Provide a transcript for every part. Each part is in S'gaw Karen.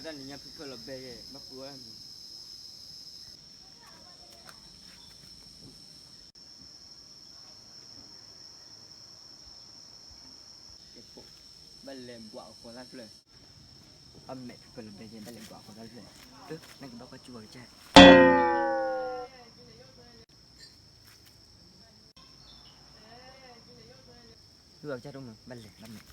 တၢ်နံၤညါဖုဖၢလီၤဘဲယဲ ဘၣ်ဃုအီၣ်တၢ်မံၤ ဘၣ်လဲၤကွၢ်အီၣ်ဃီတၢ်တဖျၢၣ်, အမဲာ်ဖုဖၢလီၤဘဲယဲ ဘၣ်လဲၤကွၢ်အီၣ်ဃီတၢ်တဖျၢၣ်, နကဘၣ်ကွၢ်ကၠူဝဲကစၢ်, ကၠူဝဲကစၢ်တအိၣ်မး ဘၣ်လဲၤဘၣ်မဲာ်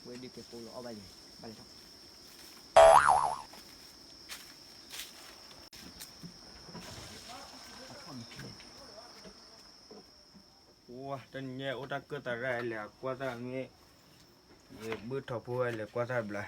ဝဲဒုးကဲပိာ်လီၤအီၣ်ဘၣ်ယဲ ဘၣ်လဲၤထီၣ် ဝဲတနံၤညါအိၣ်တၢ်ကၢၣ်သးရၣ် လဲၤကွၢ်တၢ်မ့ၢ်, ယဘုၣ်ထီၣ်ဖိဝဲလဲၤကွၢ်တၢ်ဘျ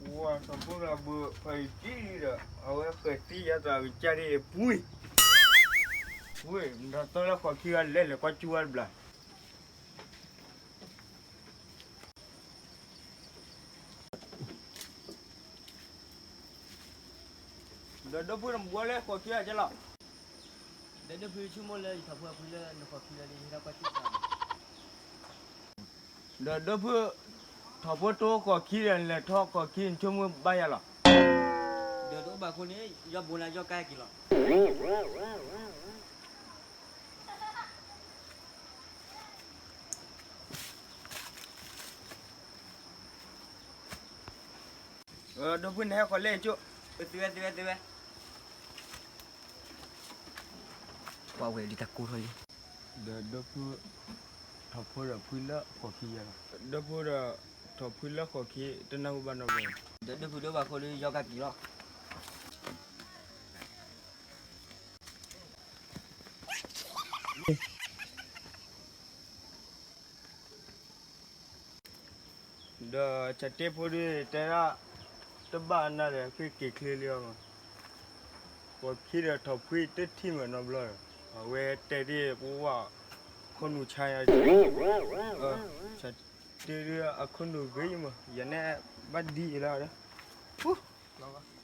ါ ဝဲထီၣ်ဖိလၢဘုဖးယံာ်တံၢ်ဒီး အဝဲဃဲၤသံယါသးကစၢ်ဒ်အပှ့ၤ, ပှ့ၤ မတၤသီလၢဃိးခံဂၤလဲၤလဲၤကွၢ်ကၠူဝဲတဘျါ ဒီးဒိၣ်ဖုနဘှီလၢဃိးခံဂၤကဲလီၤ, ဒီးဒိၣ်ဖုဆိကမိၣ်လၢယထီၣ်ဖိအဖုလၢနဃိးခံဂၤလၢယဟဲထီၣ်ကွၢ်ကၠူ ဒီးဒိၣ်ဖု, ထီၣ်ဖိတအိၣ်ဃိးခံဒီး နလဲၤထီၣ်ဃိးခံ နဆိကမိၣ်ဘၣ်ယၤလီၤ, ဒီးတအိၣ်ဘၣ်အဃိန့ၣ် ယီၢ်ဘိလၢယီၢ်ကါက့ၤလီၤ ဒိၣ်ဖုနဟဲဃီၤလဲၣ်ကၠိ, သုဝဲသုဝဲသုဝဲ, ကွၢ်ဝဲလံတၢ်ကိၢ်ထီၣ်လံ, ဒီးဒိၣ်ဖု, ထီၣ်ဖိဒီးဖုလၢဃိးခံယဲလီၤ, ဒိၣ်ဖုဒီး, ထီၣ်ဖုလၢဃိးခံ တနၢ်ဟူဘၣ်နီတဘျီ, ဒီးဒိၣ်ဖုဒိၣ်ဘၣ်အဃိဒီးယီၢ်ကါက့ၤလီၤ ဒီးဆၢတဲဖိဒုးတဲဒၣ်, တဘၣ်နၤဒီး ဃ့က့ၤချ့လံအီၤမး, ဃိးခံဒီးထီၣ်ဖုတထံၣ်မးနီတဘျီဒီး, အဝဲတဲဒ်ပဝဲ, ခိၣ်နူာ်ဆါယၤ, ဆၢတဲဒုးအခိၣ်နူာ်ဂ့ၤမး ယၤန့ၣ်ဘၣ်ဒ်အံၤလီၤဒီး, လီၤ